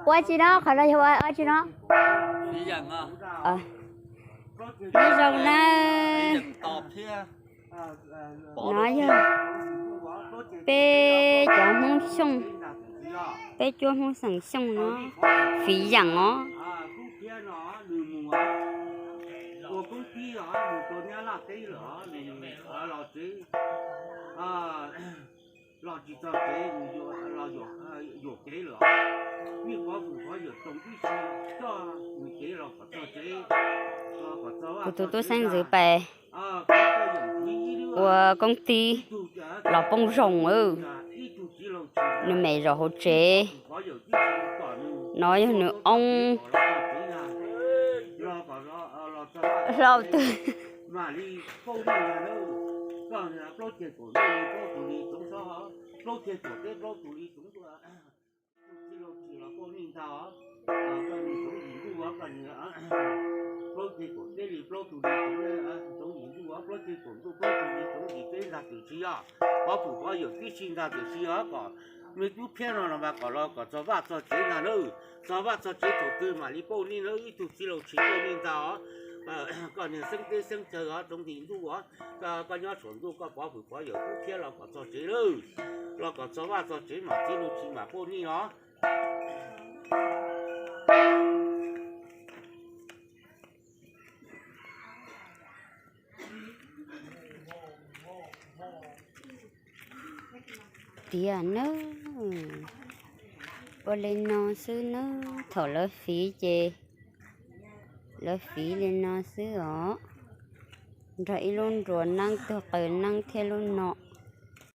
Ua tsi no, qhov no yog ua tsi no? Nyob zoo na. No yog peb cov Hmoob Xyooj, peb cuab Hmoob xeem Xyooj no, fiv yam os. Kuv tus tub xeeb ntxwv pais ua koob tib los poob zoo, nws me zaum hauv tsev. No yog nws oob hlau twg. Pov pum pov yawm tib si ntag tiam sis os kom me tub phiab no los mas kom los kom txog vaj txog tsev ntag nawb. Txog vaj txog tsev thaum twg mam li pauj nej nawb, ib tug txiv laus tsis pauj nej ntag os. Koj niag xeeb teb xeeb chaw os, tsoov ntim ntuj os, koj nyob saum ntuj koj pov pum pov yawm tub phiab los kom txog tsev lawm, los kom txog vaj txog tsev mam txiv laus tsis mam pauj nej os. Tiag nawb, ua li no xwb nawb, thaum lawv fiv ces lawv fiv li no xwb os, nrog ib lub nruas neeb tug qws neeb thiab lub no.